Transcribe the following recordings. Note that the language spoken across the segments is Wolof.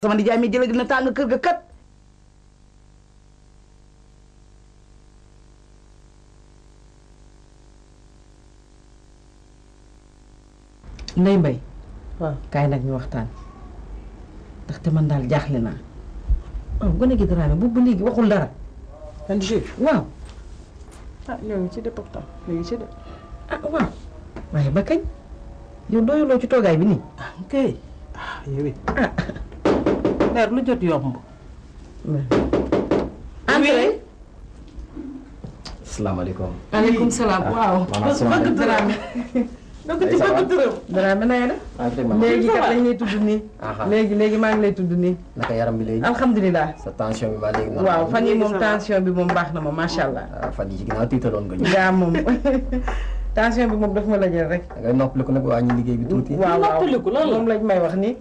sama nijaay mi jële dina tàng kër ga kat. Ndeye Mbaye. waaw kaay nag ñu waxtaan ndaxte man daal jaaxle naa. waaw gone gi Dramé bu léegi waxul dara. kan Jules waaw. ah ñoo ngi ci de pourtant ñoo ngi ci de. ah waaw waaye ba kañ yow doyuloo ci toogaay bi nii. ah kay ah yow it ah. mère lu jot yomb. André. asalaamaaleykum. maaleykum salaam waaw. bëgg Dramé. donc ci bëgg turam. Dramé na nga def. léegi kat lañ lay tudd nii. léegi maa ngi lay tudd nii. naka yaram bi léegi. alhamdulilah. sa tension bi ba léegi. waaw fan yii moom tension bi moom baax na ma macha allah. fan yii ci ginnaaw tiitaloon nga ñu. gaa moom tension bi moom daf ma la jël rek. da ngay noppaliku nag waa ñu liggéey bi tuuti. waaw noppaliku loolu moom lañ may wax nii.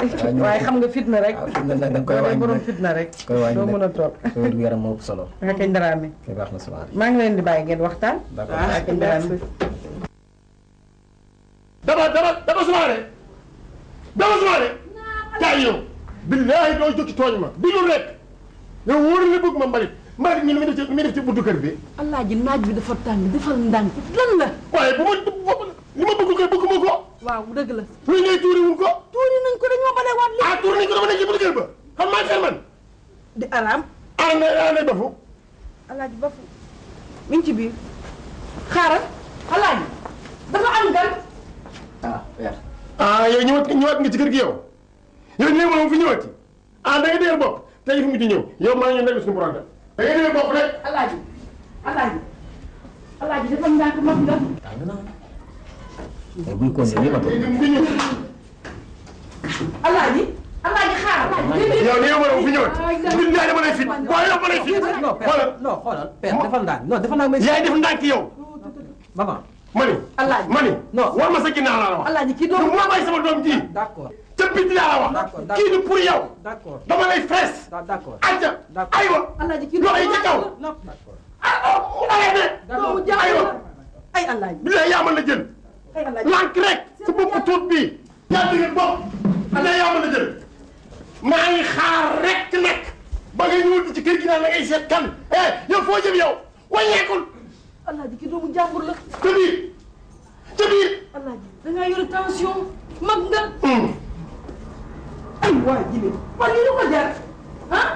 waaye xam nga fitna rek. waaw fitna nag da nga koy wàññi borom fitna rek. koy wàññi doo mën a toog. wér gu yaram moo ëpp solo. nga kañ Dramé. kay baax na subaar. maa ngi leen di bàyyi ngeen waxtaan. d'accord nga kañ Dramé. dama sumaare kaay yow billaahi doo jóg ci tooñ ma digul rek yow wóor na bëgg ma mbalit mi def ci buntu kër bi. Alaaji naaj bi dafa tàng defal ndànk lan la. waaye bu ma li ma bëgg koy bëgg ma ko. waaw dëgg la. luy ngay tuuri wuñ ko. tuuri nañ ko dañoo bale waat li. tuuri nañ ko dama nekk ci buntu kër ba xam maa fer man. di araam. ana bafu. Alaaji bafu mi ngi ci biir xaaral Alaaji dafa am gan. yow ñëwaat nga ci kër gi yow nee ma fi ñëwaat da ngay déglu bopp tey fi mu ci ñëw yow maa ngi nekk suñu borom da ngay déglu bopp rek. Alaaji dafa ndànk mag nga. mais buy continuer ma toog. Alaaji xaaral. yow nee ma fi ñëwaat nit ñaa dama lay fit waaye yow ma lay fit. non xoolal père defal ndànk non defal ndànk. yaay def ndànk yow. maman. mani non war ma sa ginnaaw laa la wax. Alaaji kii doomu maa bàyyi sama doom ji. d'accord ca biti laa la wax. kii du pour yow. d'accord dama lay fees. d'accord acca aywa. Alaaji kii loxo yi ci kaw. d'accord mu arrêté. doomu jàmm aywa. ay Alaaji. bilaay yaa mën la jël. ay Alaaji lànk rek sa bopp tuut bii. yaa dëgg bopp. bilaay yaa mën la jël. maa ngi xaar rek nag. ba nga ñëw ci kër gi naan la ngay seet kan. yow foo jëm yow wàññeekul. Alaaji kii doomu jàmbur la. ca biir. Alaaji da ngaa yore tension mag nga. ay waa ji bi. waa lii lu ko jar ah.